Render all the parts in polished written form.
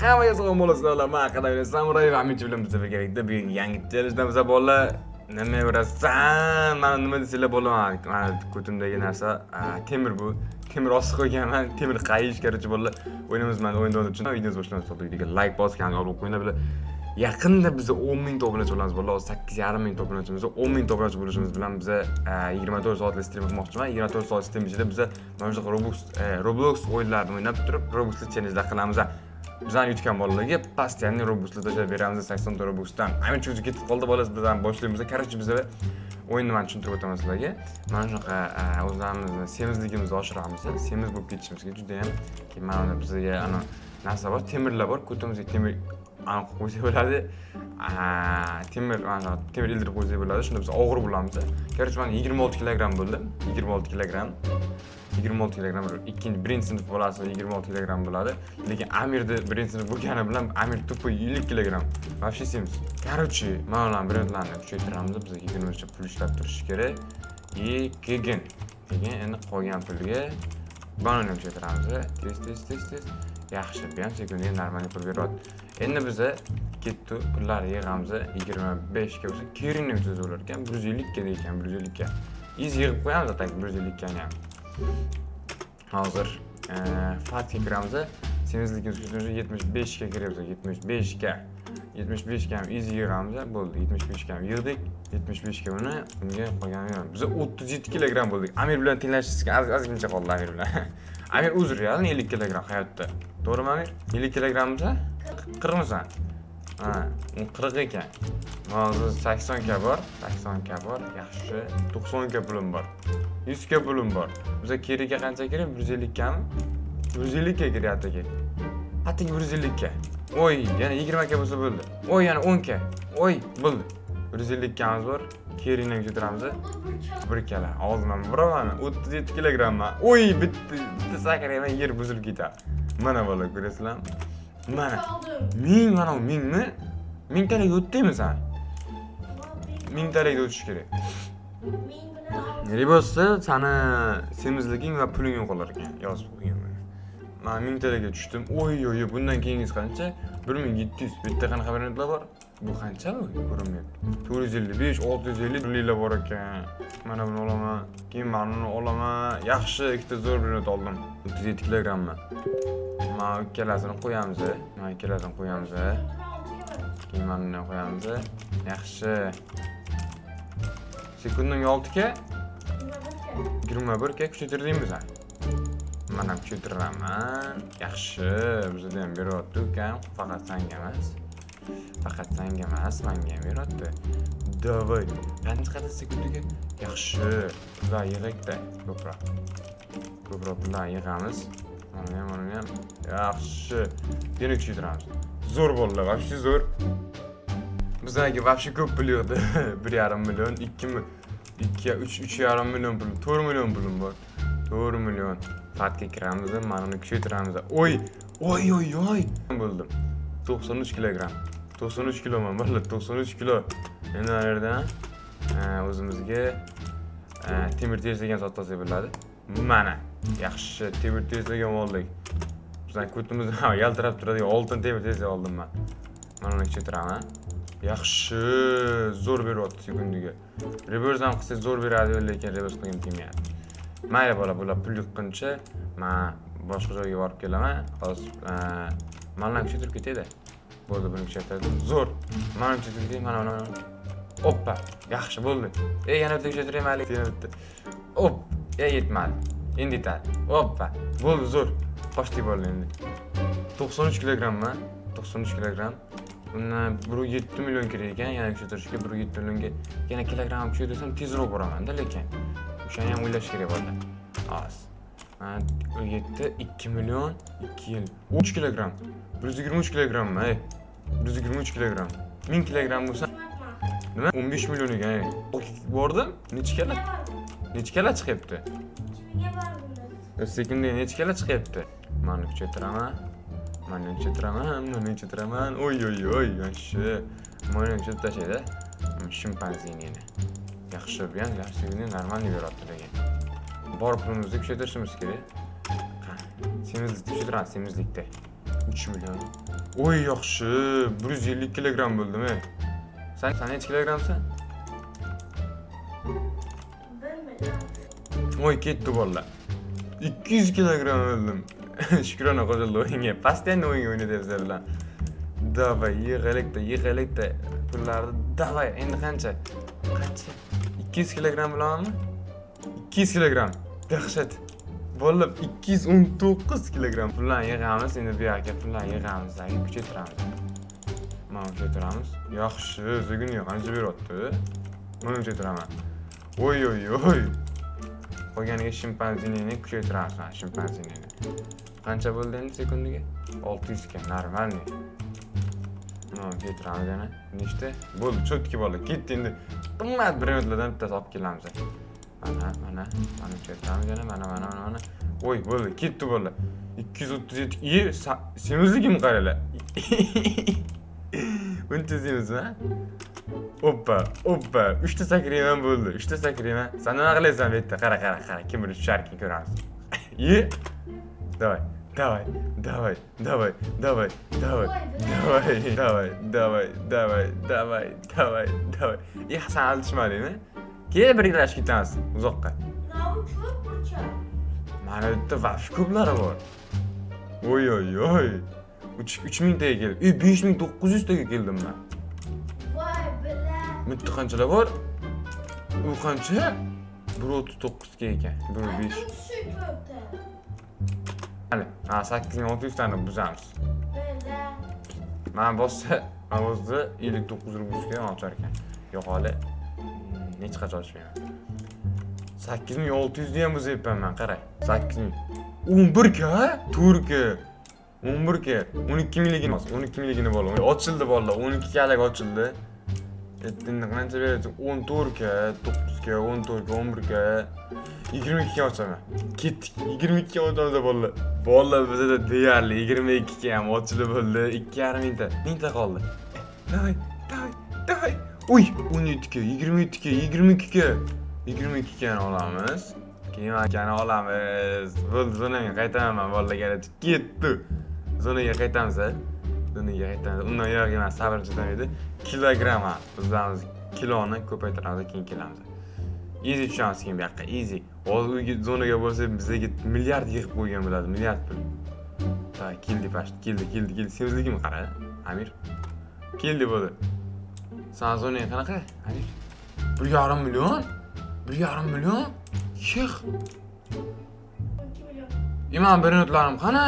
Hammaga salom, bolalar. Man qadamli Samuray va Amichi bilan biz birgalikda bugun yangi challenge'damiz, bolalar. Nima berasan? Mana nima desanglar bolalar, mana ko'timdagi narsa, temir bu. Temir osib qo'yganman, temir qayish, короче, bolalar. O'yinimiz, mana o'yin davom etib, videomiz boshlanadi. Videoga like bosgan, obuna qo'yinglar, bular. Yaqinda biz 10 ming obunachi bo'lamiz, bolalar. Hozir 8,5 ming obunachimiz. 10 ming obunachi bo'lishimiz bilan biza 24 soatlik stream qilmoqchiman. 24 soat stream ichida biza mana shunaqa Roblox o'yinlarini o'ynab turib, Robuxli challengelar qilamiz. Bizani yutgan bolalarga постоянно Robuxlar tashlab beramiz, 80 ta Robuxdan. Ayni o'zi ketib qoldi, bola, bizdan boshlaymiz. Короче, biza o'yinni man tushuntirib o'taman sizlarga. Mana shunaqa o'zlarimizni semizligimizni oshiramiz. Semiz bo'lib ketishimizga juda ham keyin mana bizga ana narsa bor, temirlar bor. Ko'timizga temir aniq qo'ysak bo'ladi. Temir, mana shunaqa temir ildirib qo'ysak bo'ladi. Shunda biz og'ir bo'lamiz. Короче, mana 26 kilogramm bo'ldi. 26 kilogramm. 26 kilogramm, ikkinchi, birinchi sinf bolasi 26 kilogramm bo'ladi. Lekin Amirni birinchi sinf bo'lgani bilan Amir тупо 50 kilogramm. Вообще semiz. Короче, mana ularni brendlarni kuchaytiramiz. Bizga kunimizcha pul ishlab turishi kerak. И keyin endi qolgan pulga banani kuchaytiramiz. Tez, tez, tez, tez. Yaxshi, bu ham sekundiga нормальный pul beryapti. Endi biza ketdi, pullarni yig'amiz. 25 ga bo'lsa, keringni kuchaytirsa bo'lar ekan. 150 ga ekan, 150 ga. Iz yig'ib qo'yamiz, так 150 gani ham. Hozir fatga kiramiz. Semizligimiz kuchaytirsa 75 ga kiryapmiz, 75 ga. 75 ga ham iz yig'amiz, bo'ldi. 75 ga ham yig'dik. 75 ga uni, unga qolgani yo'q. Biz 37 kilogramm bo'ldik. Amir bilan tenglashishga ozgincha qoldi Amir bilan. Amir uzr, real 50 kilogramm hayotda. To'g'rimi, Amir? 50 kilogrammmisan? 40misan? Ha, u 40 ekan. Hozir 80 ka bor, 80 ka bor, yaxshi. 90 ka pulim bor. 100 ka pulim bor. Biza keriga qancha kerak? 150 kami? 150 ka kerak atigi. Atigi 150 ka. Oy, yana 20 ka bo'lsa bo'ldi. Oy, yana 10 ka. Oy, bo'ldi. 150 kamiz bor. Keringdan kuchaytiramiz. Bir kala. Oldindan buraman. 37 kilogramman. Oy, bitta bitta sakrayman, yer buzilib ketadi. Mana bola, ko'rasizlarmi? Mana. Ming, mana bu mingmi? Mingtalik o'tdingmi sen? Mingtalikda o'tish kerak. Ribosda sani semizliging va puling yo'qolar ekan. Yozib qo'ygan buni. Men mingtalikka tushdim. Oy, oy, oy, bundan keyingisi qancha? 1700. Bu yerda qanaqa variantlar bor? Bu qancha bu? Ko'rinmayapti. 455, 650 pulliklar bor ekan. Mana buni olaman. Keyin mana buni olaman. Yaxshi, ikkita zo'r brend oldim. 37 kilogramman. Mana ikkalasini qo'yamiz. Mana ikkalasini qo'yamiz. Keyin mana buni qo'yamiz. Yaxshi. Sekunddan 6 ka 21 ka kuchaytirdingmi sen? Mana kuchaytiraman. Yaxshi, bizada ham beryapti ukam, faqat sanga emas. Faqat sanga emas, menga ham beryapti. Давай. Qancha chiqadi sekundiga? Yaxshi. Pullar yig'aylik-da, ko'proq. Ko'proq pullar yig'amiz. Mana ham, mana ham. Yaxshi. Yana kuchaytiramiz. Zo'r bolalar, вообще zo'r. Bizlarga вообще ko'p pul yig'di. 1,5 million, 2 2 3 3,5 million pul, 4 million pulim bor. 4 million. Fatga kiramiz, mana uni kuchaytiramiz. Oy, oy, oy, oy. Bo'ldim. 93 kilogramm. 93 kiloman, bolalar, 93 kilo. Endi mana yerdan o'zimizga temir tersagan sotib olsak bo'ladi. Mana, yaxshi temir tersagan oldik. Bizning ko'timiz yaltirab turadigan oltin temir tersak oldim man. Mana uni kuchaytiraman. Yaxshi, zo'r beryapti sekundiga. Reverse ham qilsak zo'r beradi, lekin reverse qilgim kelmayapti. Mayli bola, bular pul yiqquncha man boshqa joyga borib kelaman. Hozir mandan kuchaytirib ketaydi. Bo'ldi, buni kuchaytirdim. Zo'r. Mana kuchaytirib ketay, mana, mana, mana. Oppa, yaxshi bo'ldi. Ey, yana bitta kuchaytiray mayli. Yana bitta. Op, ey, yetmadi. Endi yetadi. Oppa, bo'ldi, zo'r. Qochdik bo'ldi endi. 93 kilogramman. 93 kilogramm. Undan 1,7 million kerak ekan, yana kuchaytirishga 1,7 millionga yana kilogramm kuchaytirsam tezroq boraman-da, lekin. O'shani ham o'ylash kerak bo'ldi. Hozir. Mana 7, 2 million, 2 yil. 3 kilogramm. 123 kilogrammi, ey? 123 kilogramm. 1000 kilogramm bo'lsa, nima? 15 million ekan, ey. Bordim, necha kala? Necha kala chiqyapti? Sekundga necha kala chiqyapti? Mana kuchaytiraman. Mana kuchaytiraman, mana kuchaytiraman. Oy, oy, oy, yaxshi. Mana kuchaytirib tashlaydi. Shimpanzinini. Yaxshi, bu ham yaxshi, нормальный beryapti lekin. Bor pulimizni kuchaytirishimiz kerak. Semizlikni kuchaytiramiz, semizlikda. 3 million. Oy, yaxshi. 150 kilogramm bo'ldimi? Sen necha kilogrammsan? 1 million. Oy, ketdi bolalar. 200 kilogramm bo'ldim. Shukrona qo'shildi o'yinga. Постоянно o'yinga o'ynayapsizlar bilan. Давай, yig'aylikda, yig'aylikda pullarni. Давай, endi qancha? Qancha? 200 kilogramm bo'ladimi? 200 kilogramm. Dahshat. Bolalar, 219 kilogramm. Pullarni yig'amiz, endi bu yoqqa pullarni yig'amiz, keyin kuchaytiramiz. Mana kuchaytiramiz. Yaxshi, zugini qancha beryapti? Buni kuchaytiraman. Oy oy oy. Qolganiga shimpanzinini kuchaytiramiz, mana shimpanzinini. Qancha bo'ldi endi sekundiga? 600 ga, нормальный. Mana kuchaytiramiz yana. Nechta? Bo'ldi, чётко bo'ldi. Ketdi endi. Qimmat brendlardan bittasi olib kelamiz. Mana, mana, mana kuchaytiramiz yana, mana, mana, mana, mana. Oy, bo'ldi, ketdi bo'ldi. 237. Iye, semizligimni qaranglar. Buncha semizmi? Oppa, oppa, 3 ta sakrayman bo'ldi. 3 ta sakrayman. Sen nima qilyapsan bu yerda? Qara, qara, qara. Kim birinchi tusharkin ko'ramiz. Iye. Давай, давай, давай, давай, давай, давай. Давай, давай, давай, давай, давай, давай, давай. Iye, sen hali tushmadingmi? Kel, birgalashib ketamiz uzoqqa. Navi ko'p burchak. Mana bu yerda вообще ko'plari bor. Oy oy oy. 3 3000 taga keldim. Ey, 5900 taga keldim men. Voy bila. Bu yerda qanchalar bor? U qancha? 1.39 ga ekan. 1.5. Shu ko'pda. Hali, ha, 8600 tani buzamiz. Bila. Mana bossa, mana bossa 59 rublga ochar ekan. Yo'q hali. Hech qachon ochmayman. 8600 ni ham buzyapman men, qara. 8000. 11 ka? 4 ka. 11 ka. 12 mingligini, 12 mingligini bola. Ochildi bolalar, 12 kalik ochildi. Endi qancha beradi? 14 ka, 9 ka, 14 ka, 11 ka, 22 ga ochaman. Ketdik. 22 ga ochamiz bolalar. Bolalar, bizada deyarli 22 ga ham ochilib bo'ldi. 2,5 mingta. Mingta qoldi. Давай, давай, давай. Uy, 17 ga, 27 ga, 22 ga. 22 ga olamiz. Keyin akani olamiz. Bo'ldi, zonaga qaytaman man bolalar. Ketdi. Zonaga qaytamiz, a. Zonaga qaytamiz. Undan uyog'iga man sabrim chidamadi. Kilogramm bizamiz, kiloni ko'paytiramiz, keyin kelamiz. Easy tushamiz keyin bu yoqqa, easy. Hozir uyga zonaga bo'lsa bizga milliard yig'ib qo'ygan bo'ladi, milliard pul. Так, keldi pashт, keldi, keldi, keldi. Semizligimni qara, Amir. Keldi bo'ldi. San zonang qanaqa, Amir? 1,5 million? 1,5 million? Shix. 12 million. E, man brendlarim qani?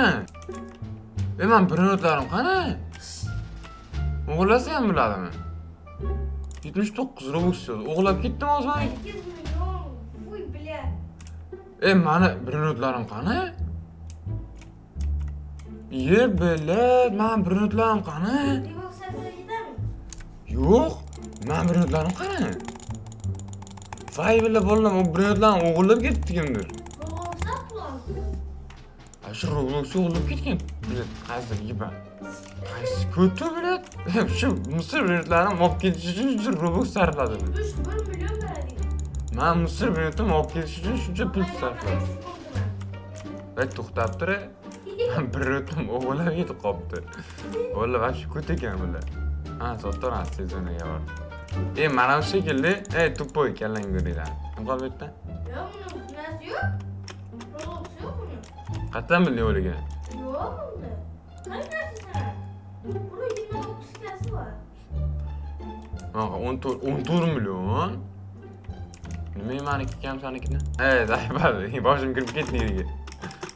E, man brendlarim qani? O'g'irlasa ham biladimi? 79 Robux o'g'irlab ketdimi hozir mani? 8 million. Voy бля. E, mani brendlarim qani? Ye, блядь, mani brendlarim qani? Robux ketami? Yo'q, mani brendlarim qani? Voy billa bolalar, u brendlarni o'g'irlab ketdi kimdir. Robux pul. A, shu Roblox o'g'irlab ketgan. Блядь, qaysi yiban? Qaysi ko'ti, блядь? Shu Misr brendlarini olib ketish uchun shuncha Robux sarfladi. 71 million beradi. Man Misr brendini olib ketish uchun shuncha pul sarfladim. Voy, to'xtab tur. Man brendim o'g'irlab ketib qolibdi. Bola вообще ko't ekan bular. Ha, sotaveramiz sezoniga borib. E, mana bu shekilli, ey, тупой kallang ko'ringlar. Kim qolib bu yerda? Yo'q, buni narsa yo'q. Robux yo'q buni. Qayerdan bilding o'ligini? Yo'q bunda. Qani narsa? Buni 29 kasi bor. Mana 14 14 million. Nima, maniki kam sanikini? Ey, zaybal, boshim kirib ketdi yerga.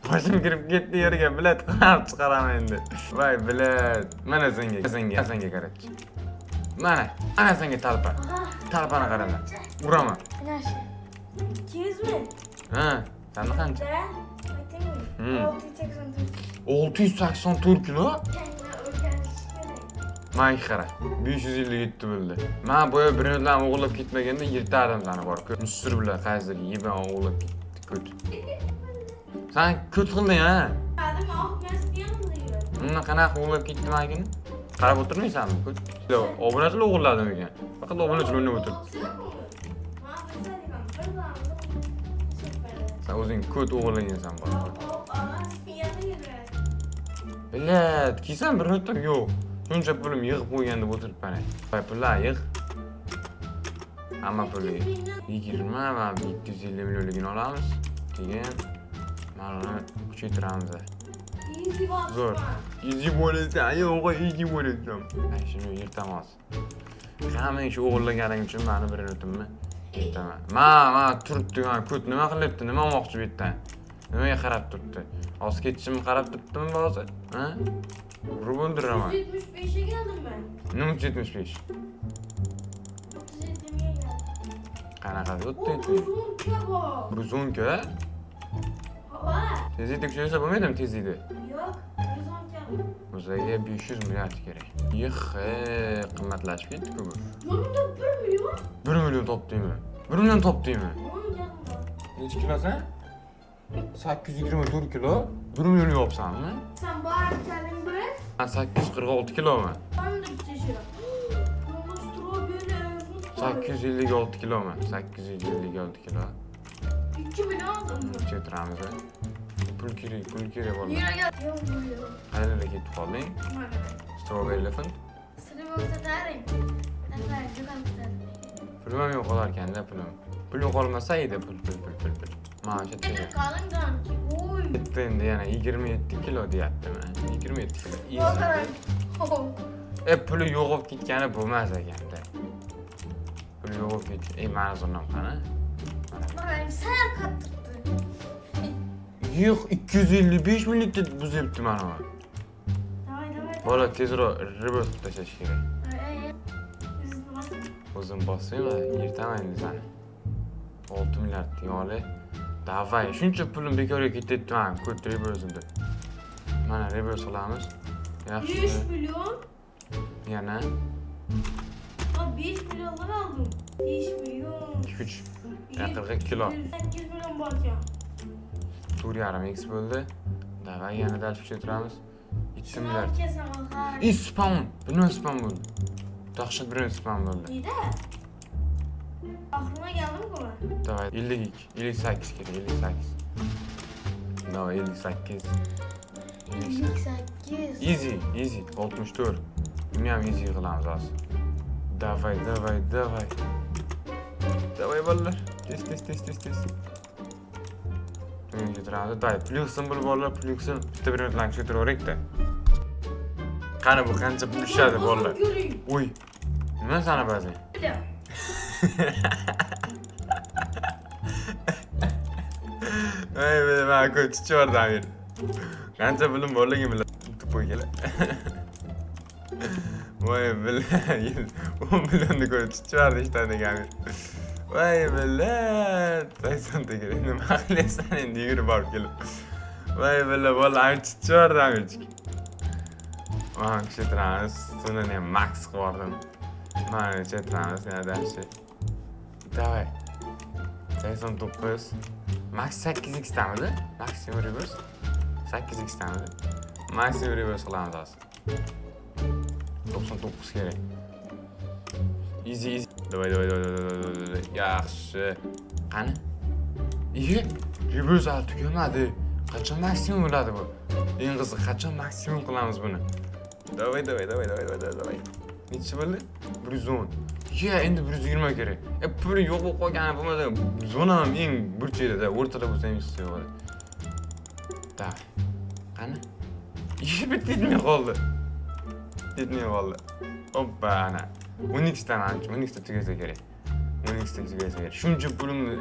Boshim kirib ketdi yerga, блядь, qanab chiqaraman endi. Voy, блядь. Mana senga, senga, senga qarach. Mana, mana senga talpa. Talpani qaranglar. Uraman. Narsa. 200 mi? Ha, sanda qancha? Da. Aytaymi? 684. 684 kilo? Kalla o'rganish kerak. Manga qara. 557 bo'ldi. Men boya brendlarni o'g'irlab ketmaganda yirtardim sani bor. Misr bilan qaysidir yeban o'g'irlab ketdi ko't. Sen ko't qilding ha? Adam oqmasdi ham deydi. Uni qanaqa o'g'irlab ketdi mankini? Qarab o'tirmaysanmi ko't? Obunachilar o'g'irladimi ekan? Faqat obunachilar o'ynab o'tiribdi. Man bilsam, bir damda Sen o'zing ko't o'g'irlagansan bor. Блядь, kiysam bir minutda yo'q. Shuncha pulim yig'ib qo'ygan deb o'tiribman. Voy, pullar yig'. Hamma puli 20 va 750 millionligini olamiz. Keyin mana uni kuchaytiramiz. Easy. Zo'r. Easy bo'ladi, yo'q, easy bo'ladi. Ay, shuni yirtamiz. Hamma shu o'g'irlaganing uchun mani bir minutimni yirtaman. Ma turibdi, ma ko't nima qilyapti? Nima olmoqchi bu yerdan? Nimaga qarab turibdi? Hozir ketishimni qarab turibdimi hozir? Ha? Urib o'ldiraman. 375'e geldim ben. Nima 375? 37'ye geldim. Qanaqa O o'tdi? uzun bak. Bruzunka? Hava. Tezlikda kuchaysa bo'lmaydimi tezlikda? Yok. Uzun kebap. O'ziga 500 milliard kerak. Yix, qimmatlashib ketdi-ku bu. Yanımda 1 milyon. 1 million topdingmi? 1 million topdingmi? Onun yanında. Necha kilosan? 824 kilo. 1 million yopsanmi? Sen bari kendin bırak. Ha, 846 kilomi? Ben de bir şey. Yalnız strawberry elephant var. 856 kilomi? 856 kilo. 2 milyon aldım. Kuchaytiramiz. Pul kerak, pul kerak bolalar. Yine gel. Yok yok. Qayerga ketib qolding? Strawberry elephant. Seni Pulim ham yo'qolar ekanda pulim. Pul yo'qolmasa edi pul pul pul pul pul. Mana shu yerda. Bitta endi yana 27 kilo deyaptimi? 27 kilo. Easy. Puli yo'qolib ketgani bo'lmas ekanda. Puli yo'qolib ketgan. Mani zonam qani? Sen kattırdı. Yo'q, 255 minglikka buzyapti mana bu. Давай, давай. Bola tezroq reverse qilib tashlash kerak. O'zim bosmayman, yirtaman endi sani. 6 milliard yoli. Давай, shuncha pulim bekorga ketyapti mana, ko'p reverse deb. Mana reverse qilamiz. Yaxshi. 5 milyon. Yana Ha 5 milyondan aldım. 5 milyon. 3 42 kilo. 8 milyon bakıyor. 4,5 x bo'ldi. Давай yana dal kuchaytiramiz. 7 milliard. Kesem ha. I spawn. Bu nima spawn bo'ldi? Dahshat bir spawn bo'ldi. İyi de. Aklıma geldi mi bu? Давай 52, 58 kerak, 58. Давай 58. 58. Easy, easy. 64. Buni ham easy qilamiz hozir. Давай, давай, давай. Давай bolalar. Tez, tez, tez, tez, tez. Kuchaytiramiz. Давай, pul yig'sin bu bolalar, pul yig'sin. Bitta bir minutlarni kuchaytiraveraylik-da. Qani bu qancha pul tushadi bolalar? Göreyim. Uy. Nima sani ba'zan? Bile. Ey, man ko'p chichib Amir. Qancha pulim borligini biladi. Tupoy kela. Voy billa, 10 millionni ko'rib chichib ishdan degan Amir. Voy billa, 80 ta kerak. Nima qilyapsan endi yugurib borib kelib. Voy billa, bola Amir chichib Amirchik. Mana kuchaytiramiz. Suni ham max qilib yubordim. Mana kuchaytiramiz yana дальше. Давай. 89. Max 8x tamidi? Maximum reverse 8x tamidi? Maximum reverse qilamiz hozir. 99 kerak. Easy easy. Давай давай давай давай давай давай. Yaxshi. Qani? Iye, reverse hali tugamadi. Qachon maksimum bo'ladi bu? Eng qizig'i qachon maksimum qilamiz buni? Давай давай давай давай давай давай. Necha bo'ldi? 110. Ye, endi 120 kerak. Puli yo'q bo'lib qolgani bo'lmasa, zona ham eng burchakda, o'rtada bo'lsa ham hech yo'q bo'ladi. Давай. Qani? Iye, bitta yetmay qoldi. Yetmay qoldi. Oppa, ana. 12 ta manimcha, 12 ta tugasa kerak. 12 ta tugasa kerak. Shuncha pulimni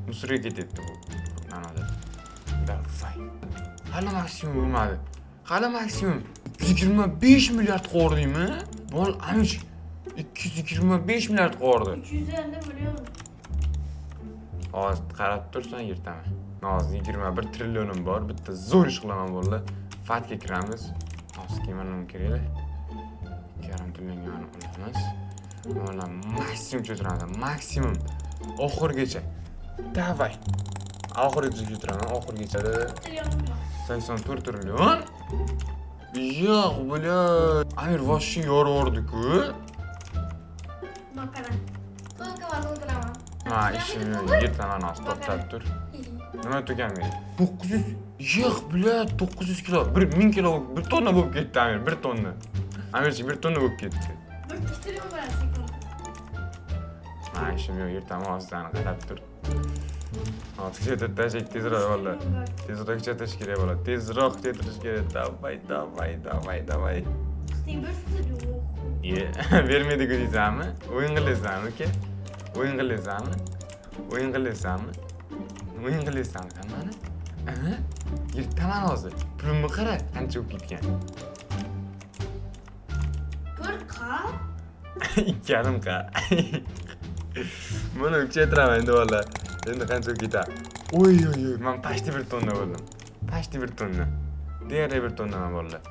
musorga ketyapti bu. Mana Давай. Hali maksimum bo'lmadi. Hali maksimum 225 milliard qo'rdingmi? Bol Amich 225 milliard qo'rdi. 250 milyon. Hozir qarab tursan yirtaman. Hozir 21 trillionim bor. Bitta zo'r ish qilaman bo'ldi. Fatga kiramiz. Hozir keyin mana nima keraklar? 2,5 trillionga mana olamiz. Mana maksimum cho'zdiramiz. Maksimum. Oxirigacha. Давай. Oxirigacha cho'zdiraman, oxirigacha. 84 trillion. Yo'q, бля. Amir вообще yorvordi-ku. Makara. Только var dolduraman. Ha, ishim yo'q, yirtaman hozir, to'xtab tur. Nima tuganmaydi? 900 Yo'q, бля, 900 kilo, 1000 kilo, 1 tonna bo'lib ketdi, Amir, 1 tonna. Amirchi, 1 tonna bo'lib ketdi. Bir trillion bo'ladi sekund. Ha, ishim yo'q, yirtaman hozir qarab tur. Hozir kuchaytirib tashlaydi tezroq valla. Tezroq kuchaytirish kerak bo'ladi. Tezroq kuchaytirish kerak. Давай, давай, давай, давай. Sen bir trillion. Ye, bermaydi-ku deysanmi? O'yin qilyapsanmi, uka? O'yin qilyapsanmi? O'yin qilyapsanmi? O'yin qilyapsanmi san mani? Aha. Yirtaman hozir. Pulimni qara, qancha bo'lib ketgan. Bir qa? 2,5 qa. Buni kuchaytiraman endi valla. Endi qancha bo'lib ketadi? Oy oy oy, men почти 1 tonna bo'ldim. Почти 1 tonna. Deyarli 1 tonnaman bolalar.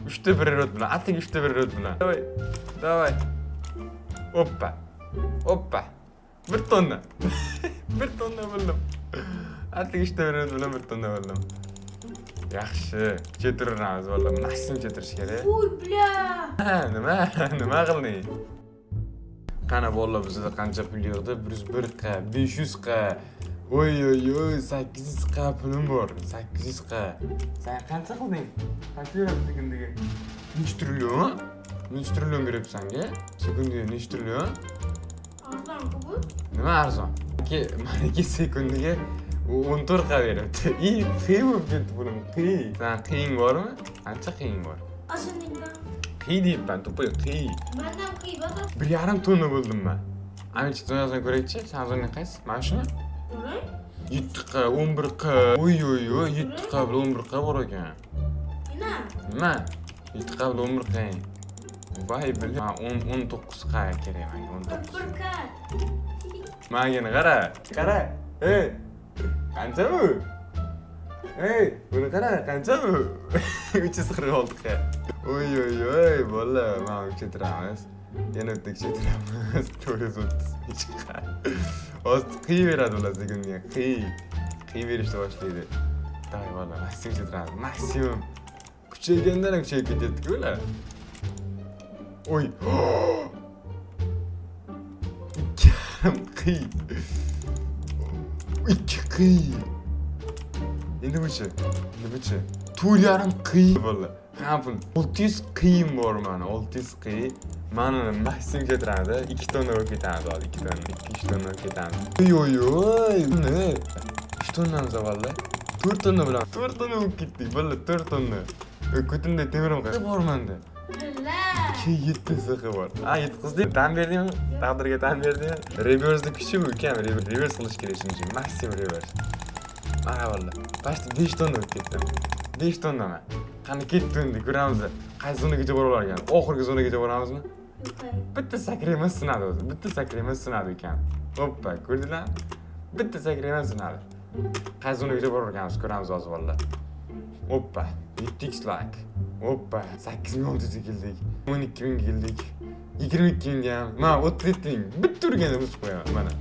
3 ta брейнрот bilan, atigi 3 ta брейнрот bilan. Давай. Давай. Oppa. Oppa. 1 tonna. 1 tonna bo'ldim. Atigi 3 ta брейнрот bilan 1 tonna bo'ldim. Yaxshi. Kuchaytiraveramiz valla. Maksimum kuchaytirish kerak. Uy, бля. Ha, nima? Nima qilding? Qani bolalar, bizda qancha pul yig'di? 101 qa, 500 qa. Oy oy oy, 800 qa pulim bor. 800 qa. Sen qancha qilding? Qancha beryapti sekundiga? Necha trillion? Necha trillion beryapsanga? Sekundiga necha trillion? Arzon bu. Nima arzon? Ki, maniki sekundiga 14 qa beryapti. I, qiy bo'lib ketdi pulim, qiy. San qiying bormi? Qancha qiying bor? Aslında Qiy deyapman, тупой, qiy. benden kıy baba. 1,5 tonna bo'ldim man. Amirchi, zonasini ko'raychi, san zonang qaysi? Mana shuni? Doğru. 7 qa, 11 qa. Oy oy oy, 7 qa bilan 11 qa bor ekan. Yine. Nima? 7 qa bilan 11 qa. Voy бля, 10 19 qa kerak menga, 19. Bir qa. Mangani qara. Qara. Ey. Qancha bu? Ey, buni qara, qancha bu? 346 qa. Oy oy oy, bola, mana kuchaytiramiz. Yana bitta kuchaytiramiz. 433 qa. Hozir qiyib ular sekinga, qiy. Qiyib berishni boshlaydi. Давай, bola, maksimum kuchaytiramiz. Maksimum. Kuchaygandan ham kuchayib ketyapti-ku ular. Oy. 2,5 qiy. 2 qiy. Endi buchi? Endi buchi? 4,5 qiy bola. Ha, pul. 600 qiyim bor mani, 600 qiy. Mani maksimum ketiradi. 2 tonna bo'lib ketamiz hozir, 2 tonna, 2-3 tonna bo'lib ketamiz. Oy oy oy, buni 3 tonnamiz avvalda. 4 tonna bilan 4 tonna bo'lib ketdik, bola, 4 tonna. Ko'timda temirim qancha bor menda? Бля. 2 yetti ziqi bor. A, yetqizdik. Tan berdingmi? Taqdirga tan berdingmi? Reverse'ni kuchi bu ukam, reverse qilish kerak shuning uchun. Maksimum reverse. Mana bola. Почти 5 tonna bo'lib ketdim. 5 tonnaman. Qani ketdi endi ko'ramiz. Qaysi zonagacha bora olar ekan? Oxirgi zonagacha boramizmi? Yuqori. Bitta sakraymiz sinadi o'zi. Bitta sakraymiz sinadi ekan. Oppa, ko'rdinglarmi? Bitta sakraymiz sinadi. Qaysi zonagacha borar ekanmiz ko'ramiz hozir bolalar. Oppa, 7x like. Oppa, 8600 ga keldik. 12 ming keldik. 22 mingga ham. Mana 37 ming. Bitta urganda buzib qo'yaman mana.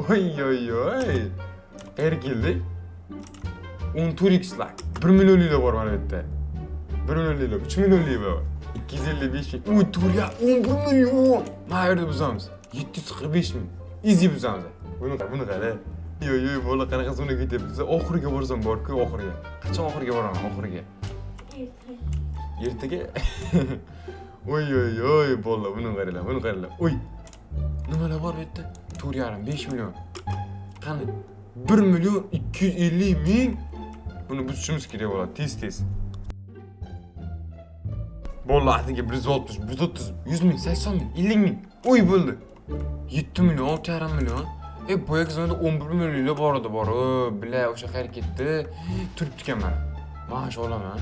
Oy oy oy. Qayerga keldik? 14x like. 1 millionliklar bor mana bu yerda. 1 millionliklar, 3 millionlik bor. 255 ming. Uy, to'rga 11 million. Mana yerda buzamiz. 745 ming. Easy buzamiz. Buni qara, buni qara. Yo'q, yo'q, bola qanaqa zonaga ketyapmiz? Oxiriga borsam bor-ku, oxiriga. Qachon oxiriga boraman, oxiriga? Erta. Ertaga? Oy oy oy, bola, buni qaranglar, buni qaranglar. Oy. Nimalar bor bu yerda? 4,5, 5 million. Qani? 1 million 250 ming. Buni buzishimiz kerak bo'ladi, tez-tez. Bola atigi 160, 130, 100 ming, 80 ming, 50 ming. Oy, bo'ldi. 7 million, 6,5 million. E, boyagi zonada 11 millionlar bor edi, bor. O, бля, o'sha qayerga ketdi? Turibdi ekan mana. Mana shu olaman.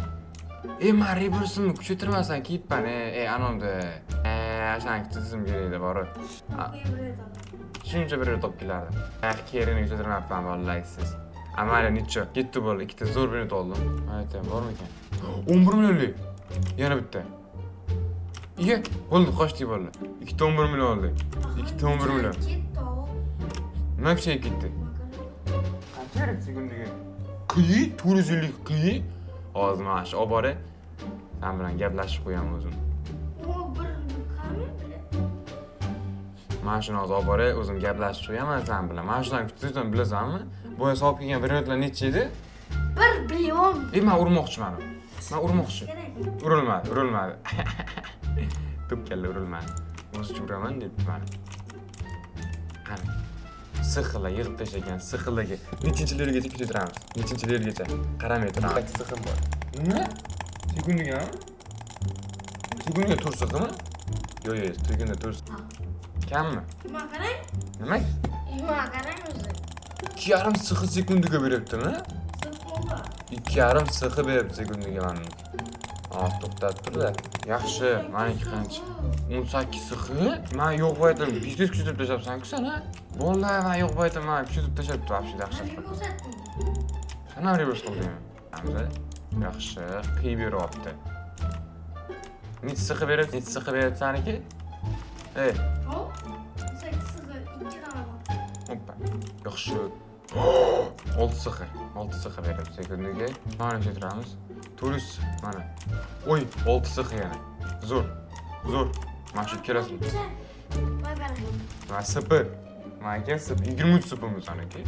E, man reversimni kuchaytirmasdan kiyibman, e, anonda. E, o'shani kuchaytirishim kerak edi, bor. Shuncha bir topib kelardim. Ah, kerini kuchaytirmayapman, vallahi siz. Amaliya necha? Ketdi bola, ikkita zo'r bilet oldim. Mana aytaman, bormikan? 11 millionlik. Yana bitta. Iye, bo'ldi, qochdik bola. Ikkita 11 million oldik. Ikkita 11 million. Ketdi. Nima kuchayib ketdi? Qancha beradi sekundiga? Qiyi, 450 qiyi. Hozir mana shu olib boray. Sen bilan gaplashib qo'yaman o'zim. O bir qani бля. Mana shuni hozir olib boray, o'zim gaplashib qo'yaman sen bilan. Mana shudan kuchaytirsam bilasanmi? Boya solib kelgan брейнрот lar necha edi? 1 billion. Man urmoqchiman. Man urmoqchi. Kerak. Urilmadi, urilmadi. To'pkalla urilmadi. O'zicha uraman debdi mani. Qani. Sixila yig'ib tashlagan, sixilaga nechinchi levelgacha kuchaytiramiz? Nechinchi levelgacha? Qaramay turamiz. Sixim bor. Nima? Sekundiga? Sekundiga 4 siximi? Yo'q, yo'q, sekunda 4. Kammi? Nima qarang? Nima? Nima qarang o'zi? 2,5 sixi sekundiga beryaptimi? Sekunda. 2,5 sixi beryapti sekundiga mana. Ah, to'xtatib turda. Yaxshi, maniki qancha? 18 sixi? Man yo'q paytim biznes kuchaytirib tashlabsan-ku sen, ha? Bolalar, man yo'q paytim man kuchaytirib tashlabdi, вообще dahshat. Men ko'rsatdim. Sen ham reverse qildingmi? Hamza, yaxshi, qiyib beryapti. Necha sixi berib, necha sixi beryapti saniki? Ey, Hop. 8 sixi, 2 dona bor. Hoppa. Yaxshi. 6 sixi, 6 sixi beryapti sekundiga. Mana kuchaytiramiz. 400 mana. Oy, 6 sixi yana. Zo'r. Zo'r. Mana shu ikkalasini. Voy qarang. Mana SP. Mana aka SP 23 SPmiz saniki.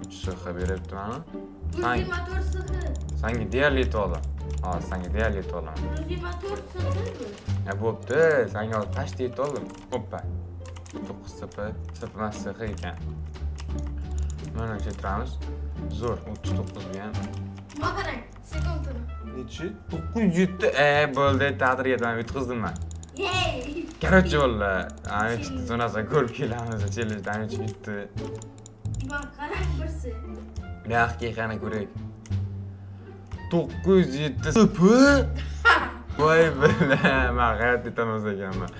3 sixi beryapti mana. San, 124 sixi. sanga deyarli yetib oldim. Hozir sanga deyarli yetib olaman. 124 sixi bu. Ya bo'pti, sanga hozir почти yetib oldim. Hoppa. 9 SP, SP emas sixi ekan. Mana kuchaytiramiz. Zo'r, 39 bu ham. Nima qarang? Sekundini. Nechi? 907. Bo'ldi, taqdirga man yutqizdim man. Yey! Короче, bolalar, ana chiqdi, zonasini ko'rib kelamiz, challenge ana yutdi. Nima qarang birsi. Buyoqqa qani ko'raylik. 907 SP. Voy bila, man hayotda yetolmas ekanman.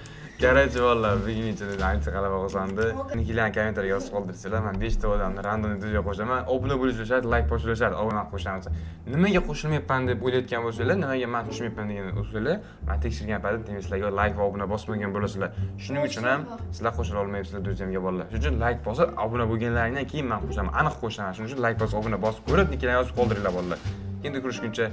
Короче, bolalar, bugungi challenge ancha g'alaba qozondi. Niklarni kommentariyga yozib qoldirsanglar, man 5 ta odamni random videoga qo'shaman. Obuna bo'lish shart, like bosish shart, obuna qo'shamiz. Nimaga qo'shilmayapman deb o'ylayotgan bo'lsanglar, nimaga man tushmayapman degan bo'lsanglar, man tekshirgan paytda demak sizlarga like va obuna bosmagan bo'lasizlar. Shuning uchun ham sizlar qo'shila olmayapsizlar друзья mga bolalar. Shuning uchun like bosib, obuna bo'lganlaringdan keyin man qo'shaman, aniq qo'shaman. Shuning uchun like bosib, obuna bosib ko'rib, niklarni yozib qoldiringlar bolalar. Endi ko'rishguncha.